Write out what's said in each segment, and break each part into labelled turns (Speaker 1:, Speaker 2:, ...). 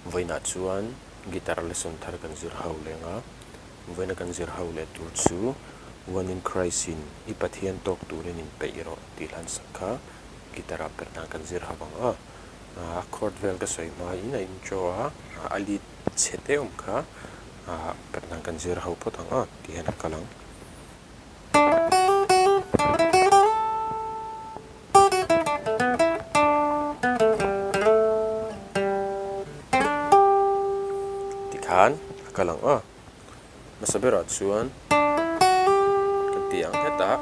Speaker 1: Vawiinah chuan guitar lesson thar kan zir ho leng a, vawiina kan zir ho leh tur chu One in Christ in i Pathian tawk turin in peih rawh tih hlan sak kha guitar ah perh dan kan zir ho ang a, a chord vel ka sawi hmain a intro a, a lead chhe te awm kha perh dan kan zir ho phawt ang a ti hian a kal ang. Tikhan a kal ang a, hmasa berah chuan kan ti ang hetah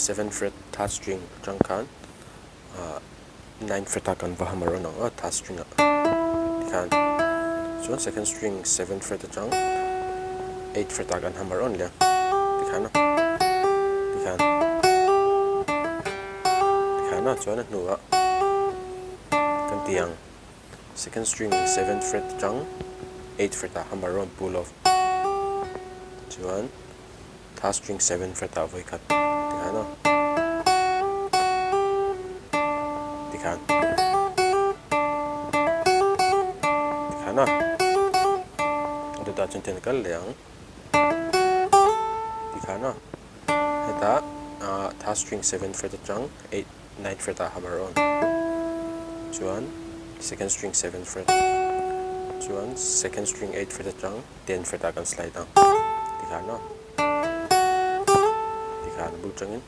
Speaker 1: seven fret third string atang khan ah nine fret a kan va hammer rawn ang a third string ah tikhan chuan second string seven fret atang eight fret ah kan hammer rawn leh a tikhan a tikhan tikhan a chuan a hnuah kan ti ang second string seven fret atang eight fret ah hammer rawn pull off chuan. Third string seven fret ah vawi khat tikhan a tikhan tikhan a a dawtah chuan tian kal leh ang tikhan a hetah ah third string seven fret atang eight nine fret ah hammer on chuan second string seven fret chuan second string eight fret atang ten fret ah kan slide ang tikhan aw tikhan a bul tangin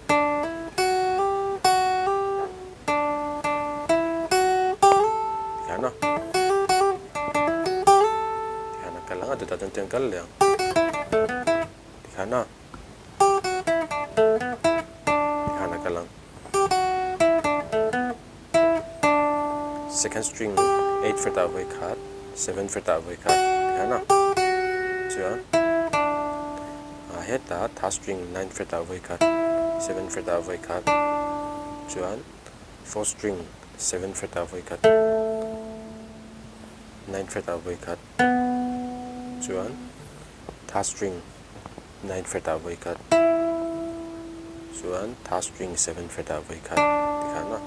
Speaker 1: tikhan aw tikhan a kal ang a chutah chuan tiang kal leh ang tikhan aw tikhan a kal ang second string eight fret ah vawi khat seven fret ah vawi khat tikhan a chuan ah hetah third string nine fret ah vawi khat seven fret ah vawi khat chuan fourth string seven fret ah vawi khat nine fret ah vawi khat chuan third string nine fret ah vawi khat chuan third string seven fret ah vawi khat tikhan a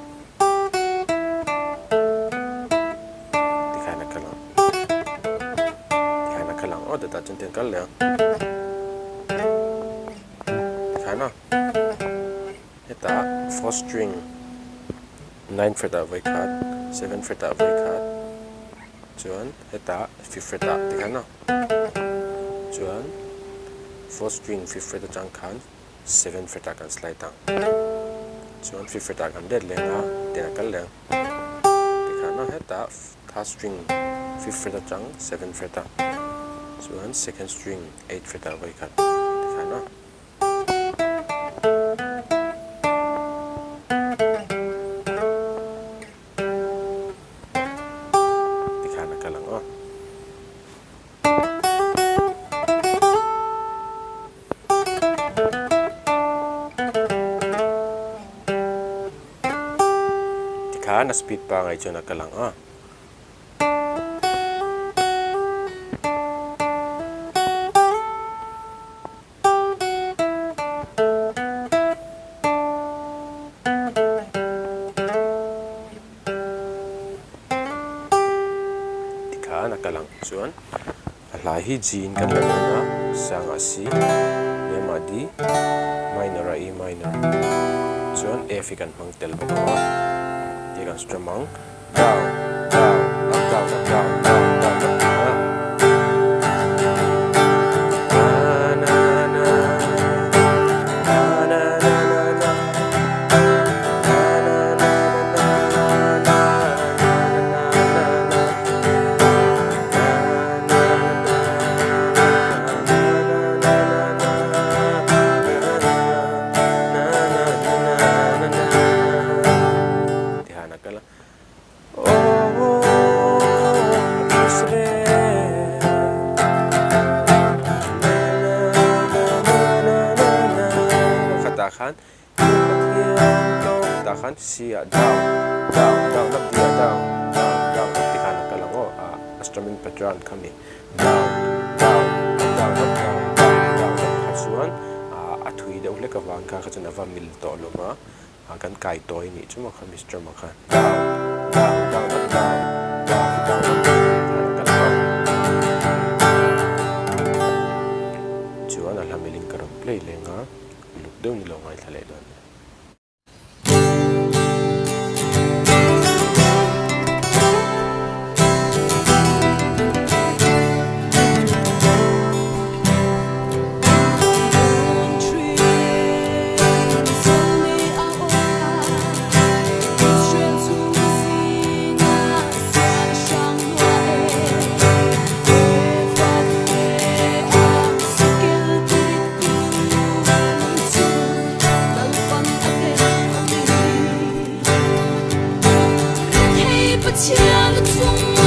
Speaker 1: tikhan a kal ang tikhan a kal ang aw dawtah chuan tiang kal leh ang tikhan a hetah fourth string nine fret ah vawi khat seven fret ah vawi khat chuan hetah fifth fret ah tikhan a chuan fourth string fifth fret atang khan seven fret ah kan slide ang chuan fifth fret ah kan let leng a tiang a kal leng tikhan a hetah third string fifth fret atang seven fret ah chuan second string eight fret ah vawi khat tikhan a. Tikhan a kal ang aw. Tikhan a speed pangai chuan a kal ang aw. Tikhan a kal ang chuan a hlai hi G in kan la dawn a, sangah C, hnemah D, minor ah E minor chuan F hi kan hmang tel bawk ang a, tih kan strum ang. Down, down, up, down, up, down, down, down, up, down. Na, na, na, na, na, na, na, na. Na, na, na, na, na, na, na, na, na. Na, na, na, na, na, na, na, na, na, na, na. Tihanap ka lang. Oh, Israel. Na na na na na na. Khatah khan Pathian tlawm tah khan C ah down, down, down up, D ah down, down, down up ti khan a kal ang aw. A strumming pattern kha mi down, down, up, down, up, down, down, down up kha chuan a thui deuh hlek avang kha kha chuan a va mil tawh lo va. A kan kai tawi nih chu maw kha Mister maw kha down down down up down down down up.
Speaker 2: Pathian a chung.